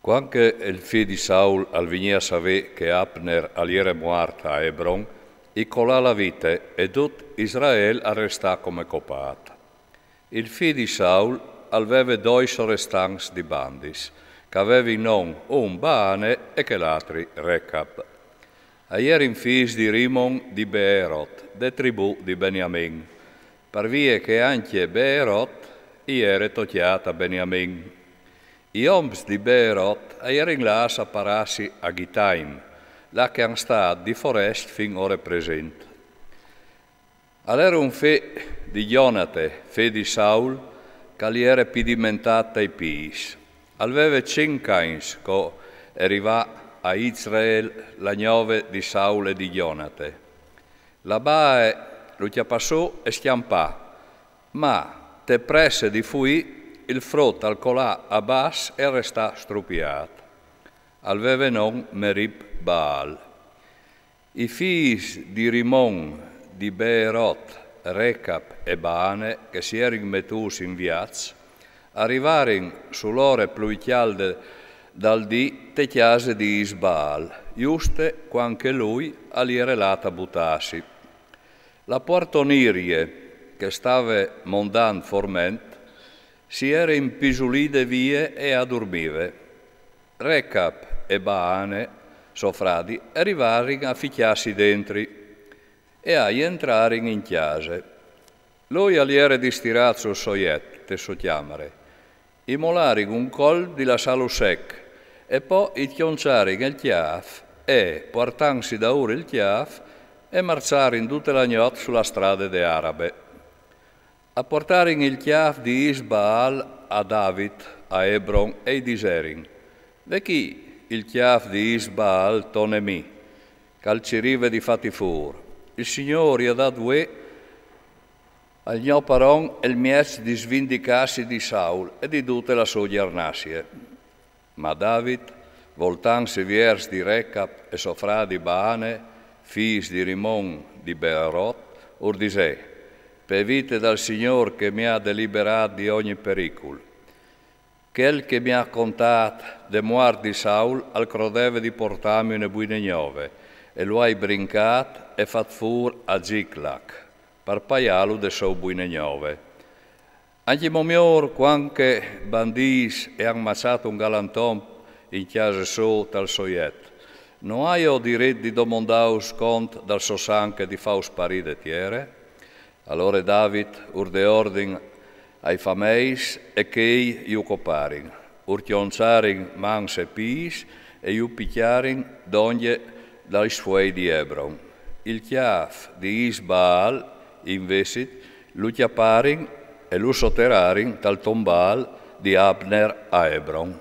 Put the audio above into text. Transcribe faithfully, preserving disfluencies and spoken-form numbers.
Cuant che il fi di Saul al vignì a savê che Abner al jere muart a Hebron, i colà la vite e dut Israel al restà come copât. Il fi di Saul al veve doi sorestants di bandis, che a vevin non un Baane e chel altri Recab. A jerin fîs di Rimon di Beerot, de tribù di Beniamin, par vie che ancje Beerot i jere tocjât a Beniamin. I oms di Beerot a jerin lâts a parâsi a Gitaim, là che a àn stât di forest fin ore presint. Al jere un fi di Jonate, fi di Saul, che al jere pedimentât tai pîts. Al veve cinc agns co e rivà a Israel la gnove di Saul e di Jonate. La bae lu cjapà sù e scjampà, ma te presse di fuî il frut al colà a bas e al restà strupiât. Al veve non Merib Baal. I fîs di Rimon, di Beerot, Recab e Baane, che si jerin metûts in viaç, a rivarin su l'ore plui cjalde dal dì te cjase di Isbaal, juste cuant che lui al jere lât a butâsi. La puartonirie, che e stave mondant forment, si jere impisulide vie e a durmive. Recab e Baane, so fradi, a rivarin a ficjâsi dentri e a jentrarin in cjase. Lui al jere distirât sul so jet, te sô cjamare. I molarin un colp di lassâlu sec e po i cjonçarin il cjâf e, puartantsi daûr il cjâf, e marçarin dute la gnot su la strade de Arabe. A puartarin il cjâf di Isbaal a David a Hebron e i diserin: «Ve chi il cjâf di Isbaal, to nemì, che al cirive di fâti fûr. Il Signôr i à dât vuê al gno paron il mieç di svindicâsi di Saul e di dute la sô gjarnassie.» Ma David, voltantsi viers di Recab e so fradi Baane, fîs di Rimon di Beerot, ur disè: «Pe vite dal Signôr che mi à deliberât di ogni pericul. Chel che mi à contât de muart di Saul al crodeve di puartâmi une buine gnove, e lu ai brincât e fat fûr a Ziclag, par paiâlu de sô buine gnove. Ancjemò miôr, cuant che bandîts a àn maçât un galantom in cjase sô tal so jet, no aio dirit di domandâus cont dal so sanc e di fâus sparî de tiere?» Alore David ur dè ordin ai fameis e chei ju coparin, ur cjonçarin mans e pîts e ju picjarin dongje dai sfuei di Hebron. Il cjâf di Isbaal, invezit, lu cjaparin e lu soterarin tal tombâl di Abner a Hebron.